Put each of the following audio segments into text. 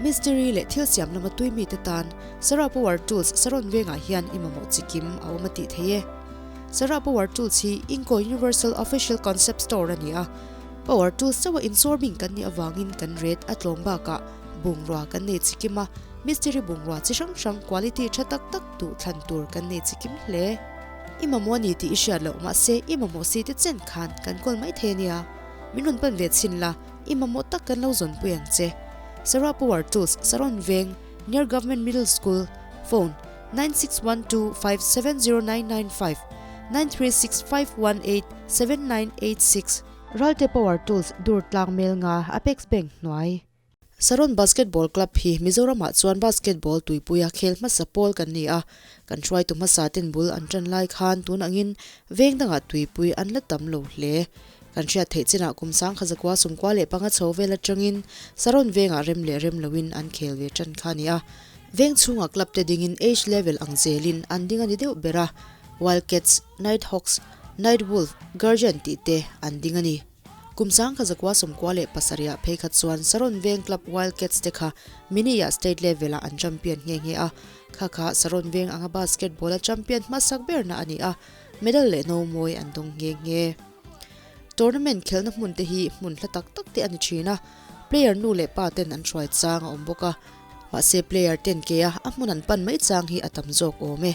Mistiri leh thil siam lama tui mite tan Sarah Power Tools Saron vengah hian i mamawh chikim a awm a tih theih e. Sarah Power Tools hi Ingco Universal Official Concept Store a ni a, Power Tools chauha insawr bing kan nih avangin kan rate a tlawm bakah bungrua kan nei chikim a, mistiri bungrua chi hrang hrang quality tha tak tak duh thlan tur kan nei chikim hle. I mamawh a ni tih i hriat loh mahse i mamawh si te chen khan kan kawl mai thei a nia. Min rawn pan ve chhin la, i mamawh tak kan lo zawnpui ang che. Sarah Power Tools, Saron Veng, Near Government Middle School, Phone, 9612570995, 9365187986. Ralte Power Tools, Durtlang Melnga, Apex Bank hnuai. Saron Basketball Club hi Mizoramah chuan basketball tuipuia khel hmasa pawl kan ni a, kan hruaitu hmasa ten bul an tan lai khan tun angin veng dangah tuipui an la tam lo hle. Kan hriat theih chinah kum sangkha zakua sumkua leh panga chho vel atangin Saron vengah rem leh rem loin an khel ve tan kha a ni a. Veng chhungah club te dingin age level ang zelin an ding a ni deuh ber a, Wildcats, Nighthawks, Nightwolf, Guardian tih te an ding a ni. Kum sangkha zakua sawmkua leh pasarihah phei kha chuan Saron Veng Club Wildcats te kha mini ah state level ah an champion nghe nghe a, kha kha Saron Veng anga basketball a champion hmasak berna a ni a, medal leh no mawi an dawng nghe nghe. Tournament khelhna hmun te hi hmun hla tak tak te a ni thin a, player nu leh pa ten an hruai chang a awm bawk a, mahse player ten ke a a hmun an pan mai chang hi a tam zawk awm e.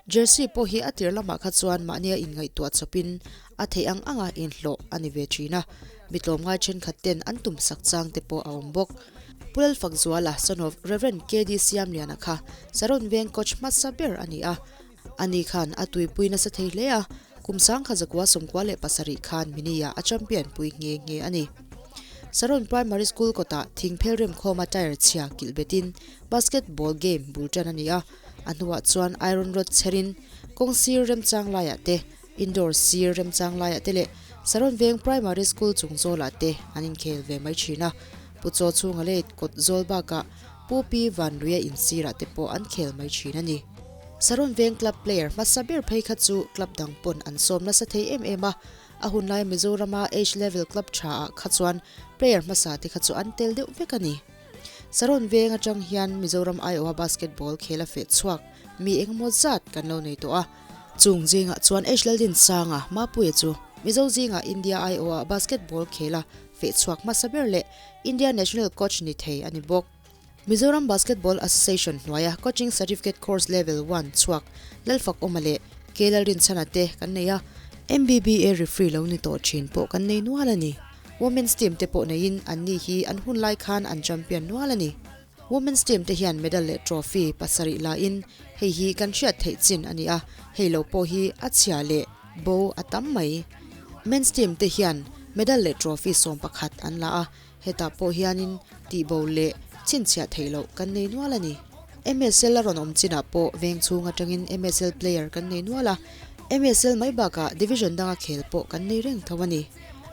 Jersey pawh hi a tir lamah kha chuan mahnia inngaihtuah chawpin a theih ang anga inhlawh a ni ve thin a, mi tlawmngai thenkhat ten an tum sak chang te pawh a awm bawk. Pu Lalfakzuala, son of Rev. KD Siamliana kha Saron Veng coach hmasa ber a ni a, ani khan a tuipui nasa thei hle a, kum sangkha zakua 97 khan mini-ah a champion pui nghe nghe a ni. Saron Primary School kawtah thingphel remkhawma tyre chhia kilh betin basketball game bul tan a ni a, A hnuah chuan iron rod chherin kawng sir remchang laiah te, indoor sir remchang laiah te leh Saron Veng Primary School chung zawlah te an inkhel ve mai thin a. Pu Chaw chhunga late kawt zawl bakah Pu Pi Vanluia in sirah te pawh an khel mai thin a ni. Saron Veng club player hmasa ber phei kha chu club dang pawn an sawm nasa thei em em a, a hunlai Mizorama age level club tha ah kha chuan player hmasa te kha chu an tel deuh vek a ni. Saron veng atang hian Mizoram aiawha basketball khel a feh chhuak mi engemaw zat kan lo nei tawh a. Chung zingah chuan H Laldinsanga Mapuia chu Mizo zingah India aiawha basketball khel a feh chhuak hmasa ber leh India National Coach ni thei a ni bawk. Mizoram Basketball Association hnuaia Coaching Certificate Course Level One chhuak Lalfakawma leh K Lalrinchhana te kan nei a, MBBA referee lo ni tawh thin pawh kan nei nual a ni. Women's team te pawh neiin anni hi an hun lai khan an champion nual a ni. Women's team te hian medal leh trophy pasarih lain hei hi kan hriat theih chin a ni a, hei lo pawh hi a chhia leh bo a tam mai. Men's team te hian medal leh trophy 11 an la a, hetah pawh hianin tihbo leh chhinchhiah theih loh kan nei nual a ni. MSL a rawn awm chinah pawh veng chhung atangin MSL player kan nei nual a, MSL mai bakah division danga khel pawh kan nei reng tho a ni.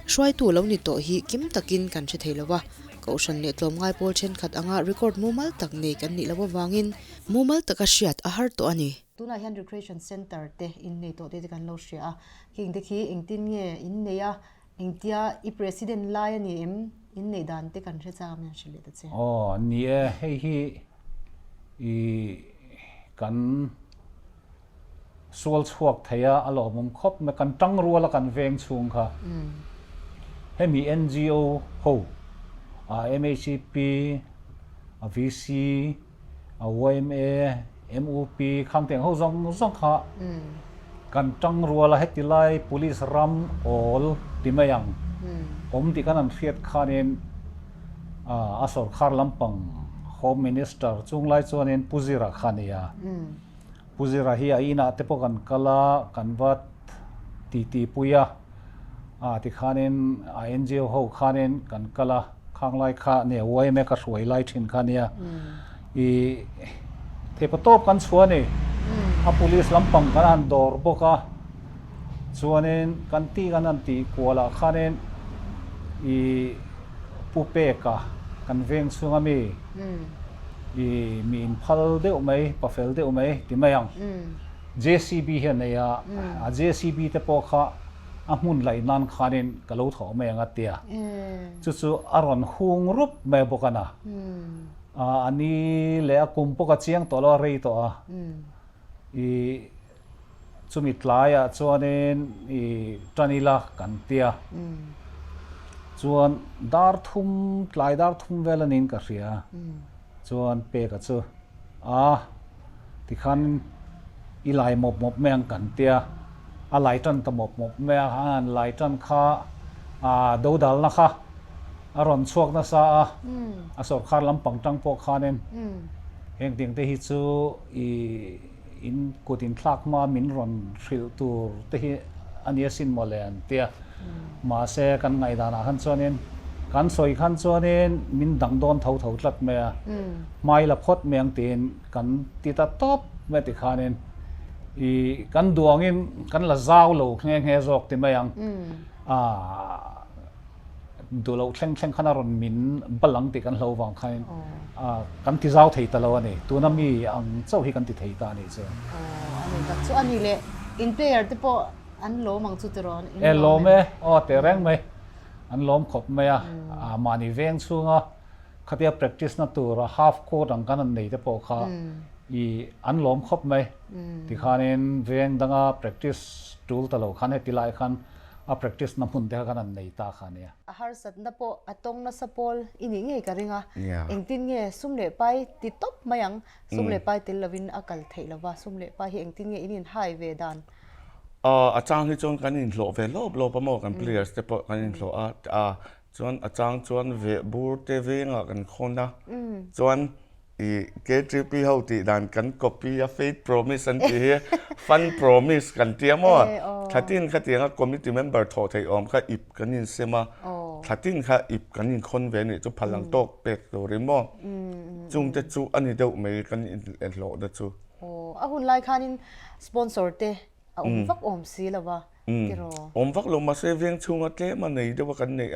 Hruaitu lo ni tawh hi kim takin kan hre thei lo a, Kohhran leh tlawmngai pawl thenkhat anga record mumal tak nei kan nih loh avangin mumal taka hriat a har tawh a ni. Tunah hian Recreation Centre te in nei tawh te te kan lo hria a, khing te khi engtin nge in nei a, engtia i President lai a ni em, in neih dan te kan hre chak a min han hrilh leh ta che. Aw ni e, hei hi i kan. Sual chhuak thei a, a lawmawm khawp mai. Kan tang rual a kan veng chhung kha. Hemi NGO ho, a MHCP, a VC, a yma, MUP khang teng ho zawng zawng kha kan tang rual a heti lai police ram awl ti mai ang awm tih kan han hriat khanin a sorkar lampang Home Minister chunglai chuanin Pu Zira kha a ni a. Pu Zira hi a inah te pawh kan kal a, kan va titi pui a, ah tikhanin a NGO ho khanin kan kal a, khanglai kha nia yma ka hruai lai thin kha nia, i theipa tawp kan chhuah a ni, a police lampang kan han dawr bawk a, chuanin kan tih kan han tih kual ah khanin i Pu Peka kan veng chhung a mi. I mi inphal deuh mai, pafel deuh mai ti mai ang. JCB hi a nei a, a JCB te pawh kha a hmun laih nan khanin ka lo thawh mai ang a tia. Chu chu a rawn hung rup mai bawk a na. A ni leh a kum pawh ka chiang tawh lo a rei tawh a. I chumi tlaiah chuanin i tan ila kan tia. Chuan dar thum tlai dar thum vel a niin ka hria. Chuan peka chu a tikhan i lai mawp mawp mai ang kan tia. A lai tan ta mawp mawp mai a, an lai tan kha a dodalna kha a rawn chhuak nasa a, a sawrkhar lampang tang pawh khanin heng tiang te hi chu i in kut inthlak hma min rawn hrilh tur te hi a ni asin maw le an ti a. Mahse kan ngaihdanah khan chuanin kan sawi khan chuanin min dang dawn tho tho tlat mai a, hmai la phawt mai ang tiin kan ti ta tawp mai tikhanin i kan duangin kan la zau lo nghe nghe zawk ti mai ang. Duh loh thleng thleng khan a rawn min bal ang tih kan hlo vang khain kan ti zau thei ta lo a ni. Tuna mi ang chauh hi kan ti thei ta a nih chu. Aw a ni tak chu a ni le. In player te pawh an lawm ang chu tiraw? E lawm e, aw teh reng mai. An lawm khawp mai a. Mahni veng chhunga khatia practice na tur a half court ang kan an nei te pawh kha i an lawm khawp mai. Tikhanin veng danga practice tul ta lo khan heti lai khan a practice na hmun te kha kan han nei ta kha ania. A harsatna pawh a tawng nasa pawl i nih ngei ka ring a, engtin nge sum leh pai ti tawp mai ang, sum leh pai tel lovin a kal theih lova, sum leh pai hi engtin nge in inhai ve dan? A chang hi chuan kan inhlawh ve lawp lawp a maw, kan players te pawh kan inhlawh a, chuan a chang chuan vehbur te vengah kan khawn a, chuan I KTP ho tih dan kan copy a faith promise an tih hi fund promise kan tia maw? Thlatin kha tianga committee member thawh theih awm kha ip kan insem a, thlatin kha ip kan inkhawn ve anih chu phal ang tawk pek turin maw? Chungte chu a ni deuh mai kan inhlawhna chu. Aw, a hun lai khanin sponsor te a awm vak awm si lo va. Tiraw? Awm vak lo mahse veng chhunga tlem a nei deuh a kan neih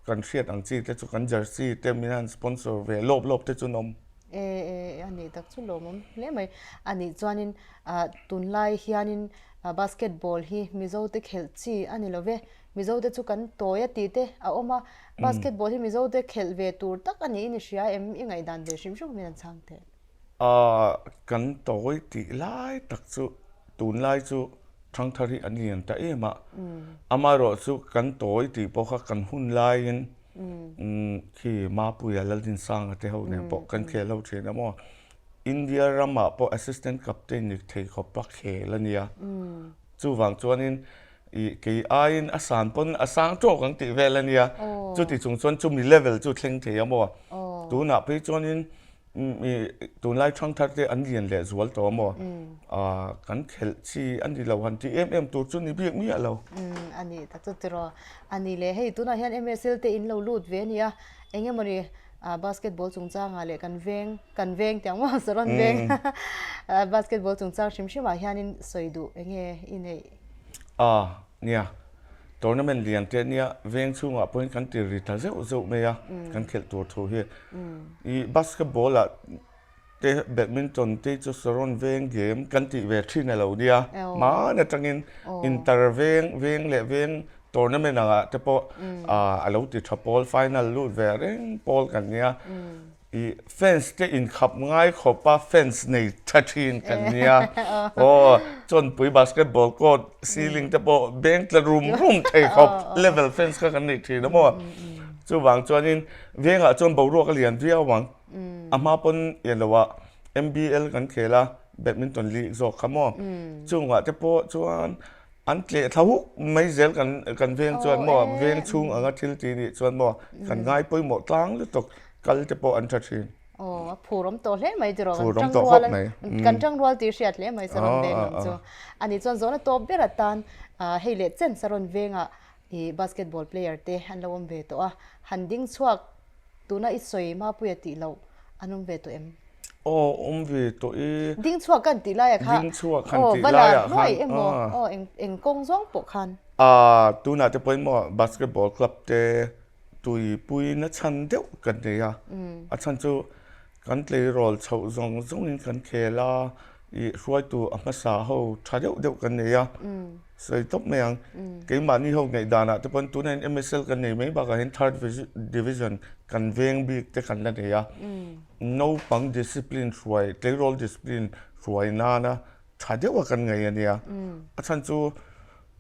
kan hriat ang chi te chu kan jersey te min han sponsor ve lawp lawp te chu an awm. E e a nih tak chu lawmawm hle mai. A nih chuanin tunlai hianin basketball hi Mizo te khelh chi a ni lo ve. Mizo te chu kan tawi a tih te a awm a. Basketball hi Mizo te khelh ve tur tak a niin i hria em? I ngaihdan ve hrim hrim min an chhang teh. Kan tawi tih lai tak chu tunlai chu Thangthar hi an lian ta em a, amaherawh chu kan tawi tih pawh kha kan hun laiin khi Mapuia Laldinsanga te ho nen pawh kan khel ho thin a maw. India ramah pawh assistant captain ni thei khawp a khel a nia. Chuvang chuanin ih kei aiin a san pawn a sang tawk ang tih vel a nia. Chuti chung chuan chumi level chu thleng thei a maw. Tunah phei chuanin Tunlai thangthar te an lian leh zual tawh a maw? Kan khelh chi a ni lo han tih em em tur chu ni bik miah lo. A ni tak chu tiraw. A ni le hei tunah hian MSL te in lo lut ve a nia. Eng emawni basketball chungchangah leh kan veng kan veng tiang maw Saron veng basketball chungchang hrim hrimah hianin sawi duh eng nge i neih? Nia, tournament lian te ania veng chhungah pawhin kan ti ri ta zeuh zeuh mai a, kan khelh tur thu hi. I basketball ah te badminton te chu Saron veng game kan tih ve thin a lo nia, hman atangin inter veng veng leh veng tournament angah te pawh a lo ti tha pawl final lut ve reng pawl kan nia. I fans te inkhap ngai khawp a fans nei tha thin kan nia. Aw Chawnpui basketball court ceiling te pawh beng tla rum rum thei khawp level fans kha kan nei thin a maw. Chuvang chuanin vengah chuan boruak a lian viau ang. A hma pawn en lo ah MBL kan khel a badminton league zawk kha maw. Chungah te pawh chuan An tleh thla huk mai zel kan kan veng chuan maw veng chhung anga thil tih nih chuan maw kan ngai pawimawh tlang lutuk kal te pawh an tha thin. Aw a phur awm tawh hle mai tiraw kan tang rual kan tang rual tih hriat hle mai Saron veng lam chu. Ani chuan zawhna tawp ber atan hei leh chen Saron vengah i basketball player te an lo awm ve tawh a, han ding chhuak tuna i sawi Mapuia tih loh an awm ve tawh em? Aw awm ve tawh i. Ding chhuak kan tih laiah kha. Ding chhuak kan tih laiah khan. Aw va la hnuai emaw aw eng eng kawng zawng pawh khan. Aa tunah te pawhin maw basketball club te tuipui na chhan deuh kan nei a. A chhan chu kan tleirawl chhoh zawng zawngin kan khel a. I hruaitu a hmasa ho tha deuh deuh kan nei a, sawi tawp mai ang. Keimahni ho ngaih danah te pawn tunah hian MSL kan nei mai bakah hian third division kan veng bik te kan la nei a. Naupang discipline hruai, tleirawl discipline hruai nana tha deuha kan ngaih a nia. A chhan chu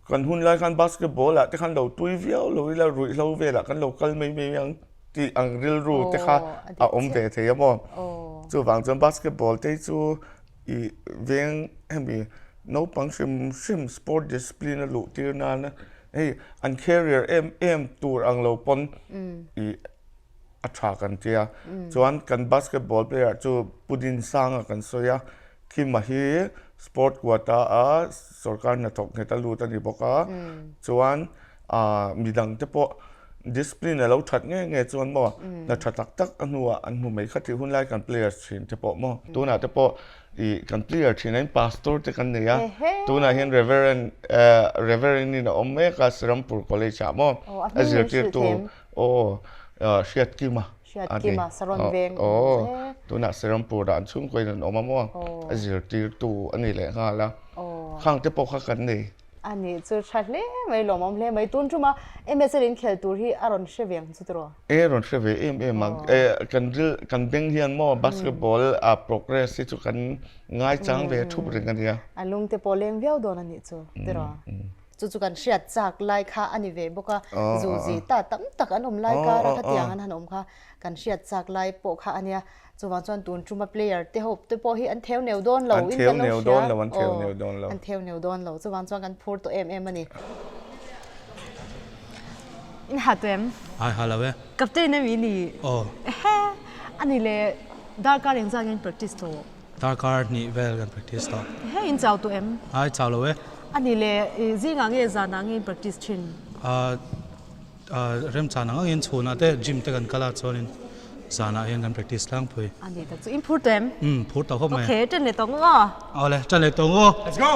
kan hun lai khan basketball ah te khan lo tui viau lo ila ruihhlo velah kan lo kal mai mai ang tih ang rilru te kha a awm ve thei a maw. Chuvang chuan basketball te hi chu ih veng hemi naupang hrim hrim sport discipline a luh tir nana hei an career em em tur ang lo pawn ih a tha kan tia. Chuan kan basketball player chu Pu Dinsanga kan sawi a. Khima hi sport quota a sorkar hnathawk nghet a lut a ni bawk a, chuan midang te pawh discipline a lo that nge nge chuan maw hna tha tak tak a hnuah an hmu mai kha tih hun lai kan players thin te pawh maw tunah te pawh ih kan player thin ah hian pastor te kan nei a, tunah hian reverend reverend in a awm mek a Serampur college ah maw a zirtirtu aw Hriatkima. Hriatkima Saron veng Aw, tunah Serampur ah an chhungkaw in an awm a maw? A zirtirtu a ni leh nghal a. Khang te pawh kha kan nei. A nih chu tha hle mai, lawmawm hle mai. Tun tuma MSL in khel tur hi a rawn hre ve ang chu tiraw? E rawn hre ve em em ang. E kan ril kan beng hian maw basketball a progress hi chu kan ngaichang ve thup reng a nia. A lung te pawh leng viau dawn a nih chu tiraw? Chu chu kan hriat chak lai kha a ni ve bawk a, zuzi ta tam tak an awm lai kar a khatiang an han awm kha kan hriat chak lai pawh kha a nia. Chuvang chuan tun tuma player te ho te pawh hi an theu neu dawn lo in kan lo hria aw an theu neu dawn lo chuvang chuan kan phur tawh em em a ni. In ha tawh em? Ai ha lo e. Captain em i ni? Aw. Ehe a ni le darkar engzah nge in practice tawh? Darkar hnih vel kan practice tawh. Hei in chau tawh em? Ai chau lo e. A ni le, zingah nge zanah nge in practice thin? Remchan ang angin chhunah te gym te kan kal a chuanin zanah hian kan practice tlangpui. A ni tak chu in phur tawh em? Umm phur tawh khawp mai. Okay, ṭan leh tawh ngu aw. Awle, ṭan leh tawh ngu. Let's go!